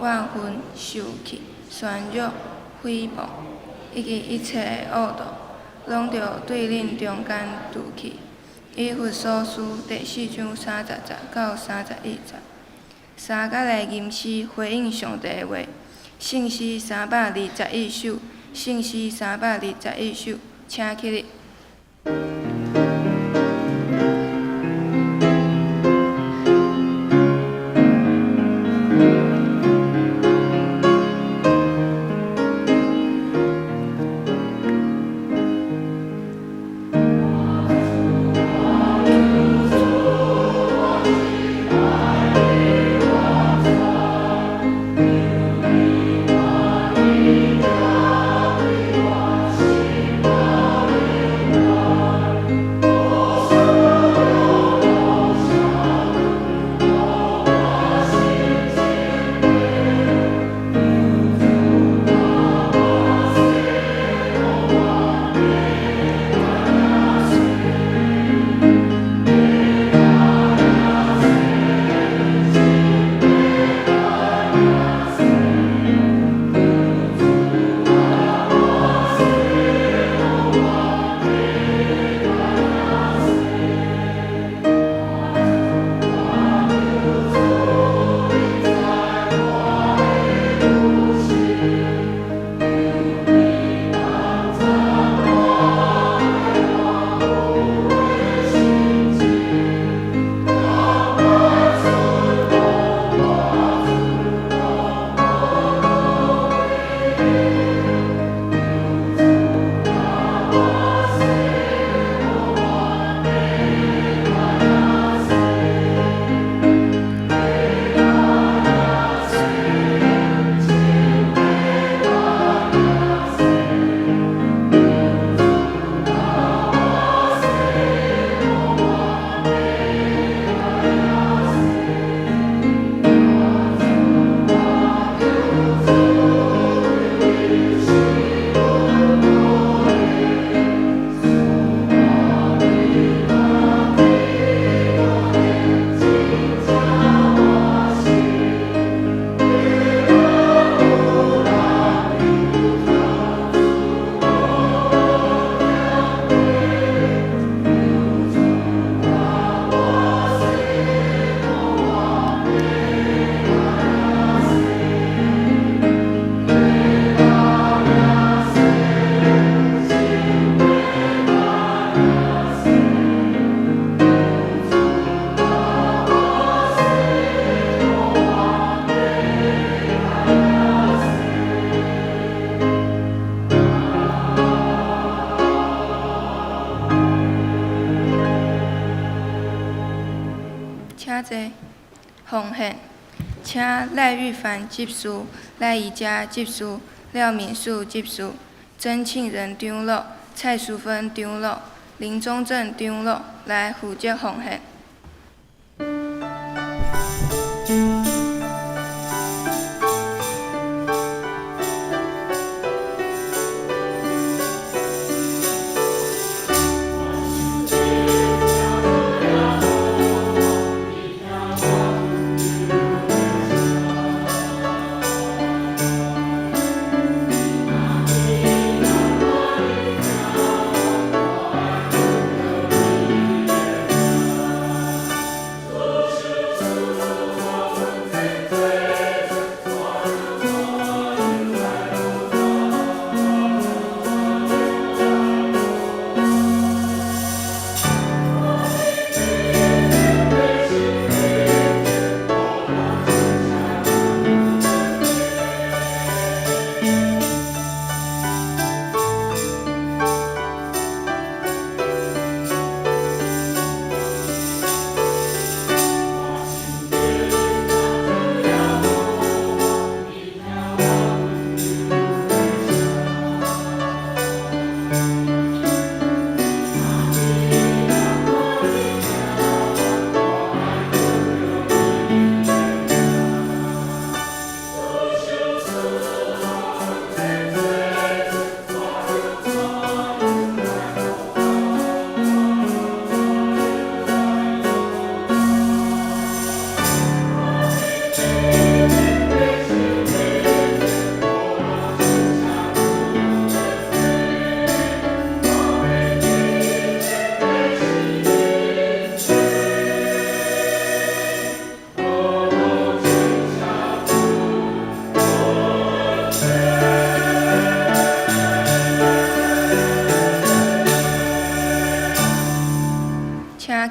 S3: 怨恨、受氣、訕辱、誹謗，以及一切的惡毒，攏著對恁中間除去。以弗所書第四章30節到31節。三甲來吟詩回應上帝的話，聖詩321首，聖詩321首，請起立。請坐。奉獻，請賴玉凡執事、賴宜佳執事、廖敏樹執事、曾慶仁長老、蔡淑芬長老、林宗正長老來負責奉獻。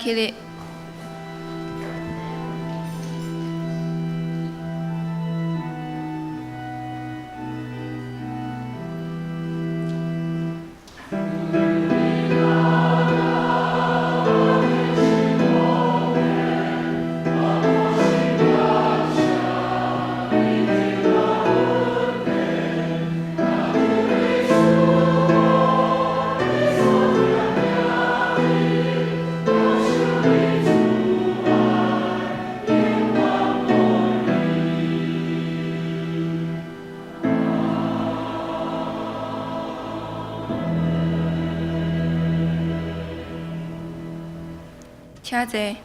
S3: 起立。請坐。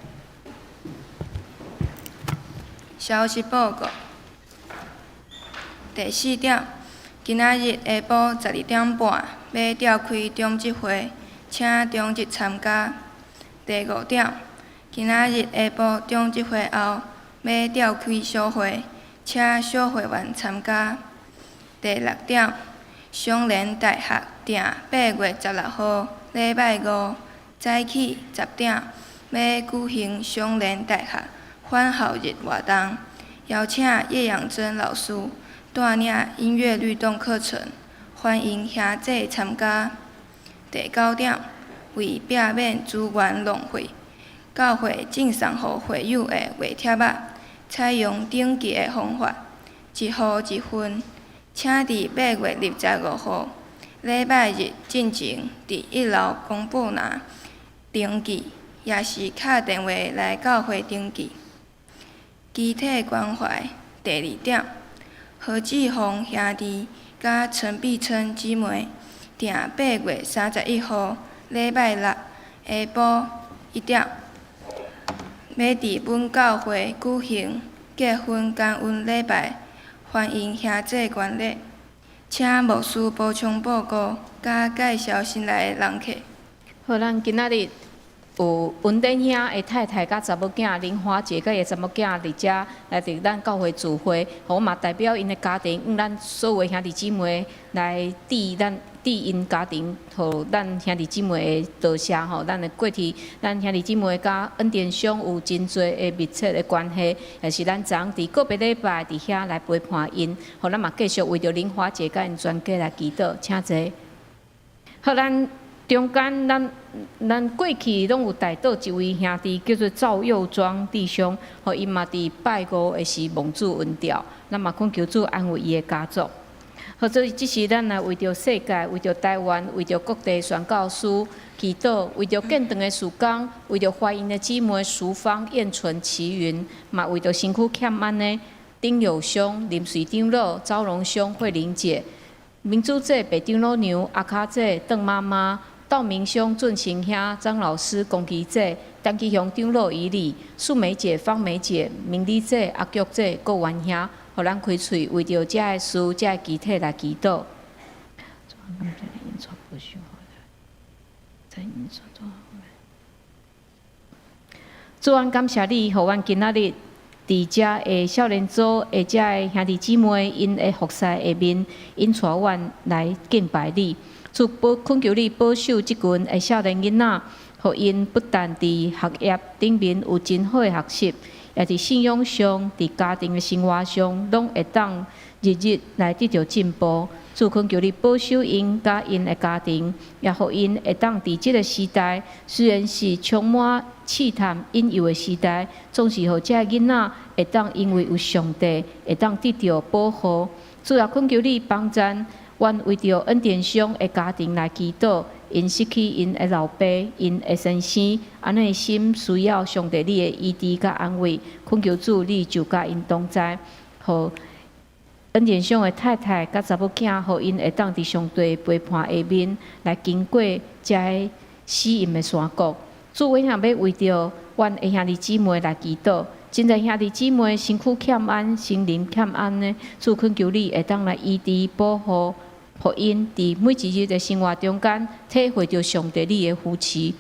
S3: 消息報告。第四點，今仔日下晡12點半欲召開長執會，請長執參加。第五點，今仔日下晡長執會後欲召開小會，請小會員參加。第六點，雙連大學訂8月16號禮拜五早起10點，欲舉行雙連大學返校日活動，邀請葉養珍老師帶領音樂律動課程，歡迎兄弟參加。第九點，為避免資源浪費，教會贈送予會友的畫貼仔，採用登記的方法，一戶一份，請佇8月25號禮拜日進前，佇一樓公布欄登記，抑是敲電話來教會登記。肢體關懷第二點，何志宏兄弟佮陳碧琛姊妹訂8月31號禮拜六下晡1點，欲佇本教會舉行結婚感恩禮拜，歡迎兄弟觀禮。請牧師補充報告，佮介紹新來的人客。
S5: 好，咱今仔日有文典兄的太太佮查某囝林華姐佮伊的查某囝佇遮來佇咱教會聚會，予我嘛代表𪜶的家庭，向咱所有的兄弟姊妹來致咱致𪜶家庭，予咱兄弟姊妹的多謝吼。咱的過去，咱兄弟姊妹佮恩典兄有真濟的密切的關係，也是咱昨昏佇個別禮拜佇遐來陪伴𪜶，予咱嘛繼續為著林華姐佮𪜶全家來祈禱，請坐。好，咱中間咱咱過去攏有代禱一位兄弟，叫做趙佑莊弟兄，予伊嘛佇拜五的時蒙主恩召，咱嘛懇求主安慰伊的家族。好，所以這時咱來為著世界、為著台灣、為著各地宣教師祈禱，為著建堂的事工，為著懷孕的姊妹淑芳、燕純、齊雲，嘛為著身軀欠安的丁友兄、林瑞長老、昭榮兄、慧玲姐、民主姐、白長老娘、阿卡姐、鄧媽媽、道明兄、俊成兄、張老師、龚奇姐、陳吉雄長老以里、素梅姐、方梅姐、明麗姐、阿菊姐、郭元兄，予咱開喙為著遮个事、遮个肢體來祈禱。主，阮感謝你，予阮今仔日佇遮的少年組的遮个兄弟姊妹，𪜶的服侍下面，𪜶帶阮來敬拜你。主保懇求你保守這群的少年囡仔，予𪜶不但佇學業頂面有真好的學習，也佇信仰上、佇家庭的生活上，攏會當日日來得著進步。主懇求你保守𪜶佮𪜶的家庭，也予𪜶會當佇這個時代，雖然是充滿試探引誘的時代，總是予這个囡仔會當因為有上帝，會當得著保護。主啊，懇求你幫贊阮為著恩典兄的家庭來祈禱，𪜶失去𪜶的老爸、𪜶的先生，按呢心需要上帝你的醫治佮安慰，懇求主你就佮𪜶同在，予恩典兄的太太佮查某囝，予𪜶會當佇上帝陪伴下面來經過這个死蔭的山谷。主，阮也欲為著阮的兄弟姊妹來祈禱，真濟兄弟姊妹身軀欠安、心靈欠安的，主懇求你會當來醫治保護，予𪜶佇每一日的生活中間體會著上帝你的扶持。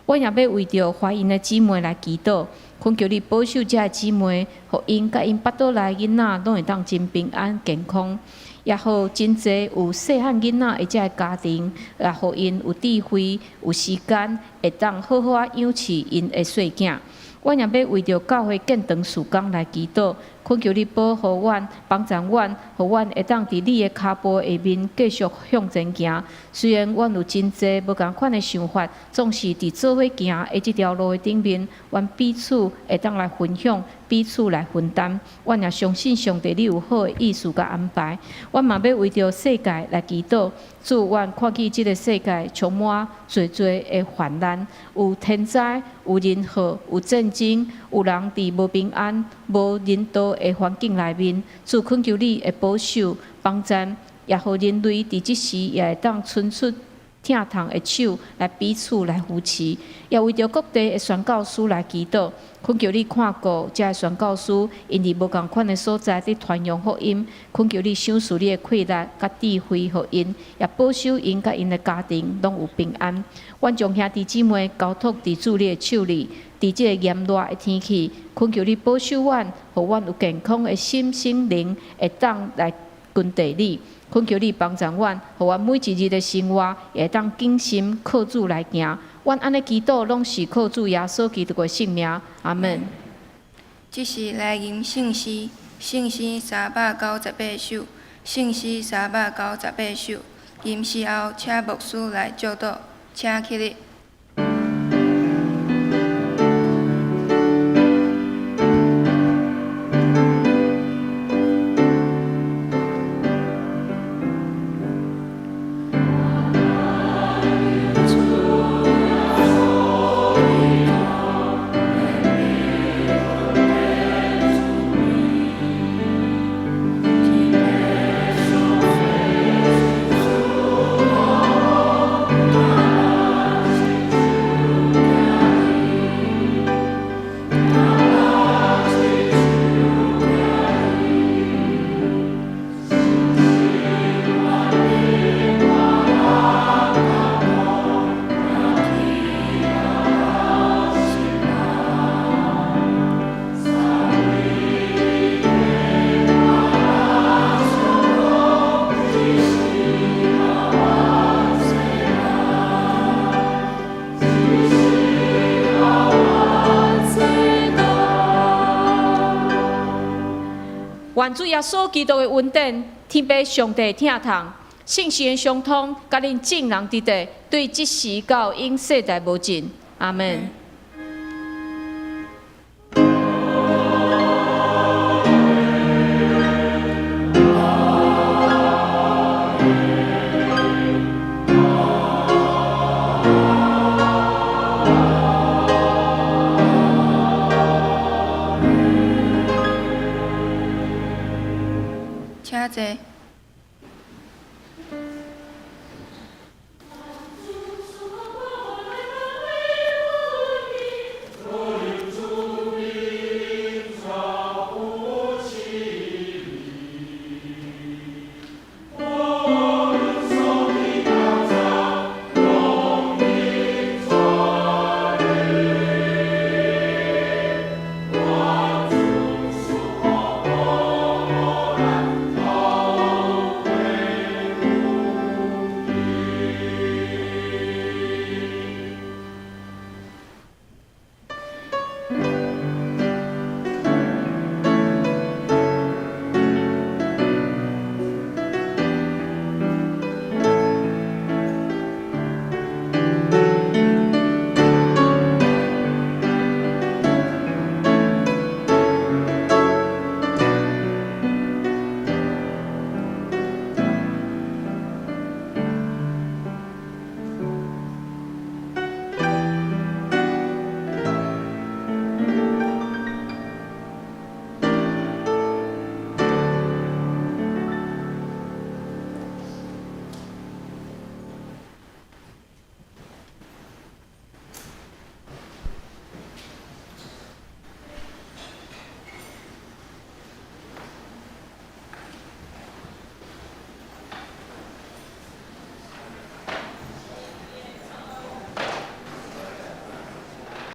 S5: 阮也欲為著懷孕的姊妹來祈禱，懇求你保守這个姊妹，予𪜶佮𪜶腹肚內囡仔攏會當真平安健康。也予真濟有細漢囡仔的這个家庭，也予𪜶有智慧、有時間，會當好好仔養飼𪜶的細囝。阮也欲為著教會建堂事工來祈禱，懇求你保護阮、幫助阮，予阮會當佇你的跤步下面繼續向前行。雖然阮有真濟無仝款的想法，總是佇做伙行的這條路的頂面，阮彼此會當來分享，彼此來分擔。阮也相信上帝你有好的意思佮安排。阮嘛欲為著世界來祈禱，主，阮看見這个世界充滿濟濟的患難，有天災，有人禍，有戰爭，有人佇無平安、無人道的環境內面，主懇求你的保守、幫助，也予人類佇這時也會當伸出疼痛的手來彼此來扶持，也為著各地的宣教師來祈禱，懇求你看顧這个宣教師，𪜶佇無仝款的所在佇傳揚福音，懇求你賞賜你的氣力佮智慧予𪜶，也保守𪜶佮𪜶的家庭攏有平安。阮將兄弟姊妹交託佇主你的手裡，佇這個炎熱的天氣，懇求你保守阮，予阮有健康的心、身靈，會當來跟綴你。懇求你幫助阮，予阮每一日的生活會當謹慎靠主來行。阮按呢祈禱，攏是靠主耶穌基督的聖名。阿門。
S3: 這是來吟聖詩，聖詩398首，聖詩398首。吟詩後，請牧師來祝禱，請起立。
S5: 願主耶穌基督的恩典，天父上帝疼痛，聖神的相通，佮恁眾人佇佇，對這時到永世代無盡。阿門。
S3: 請坐。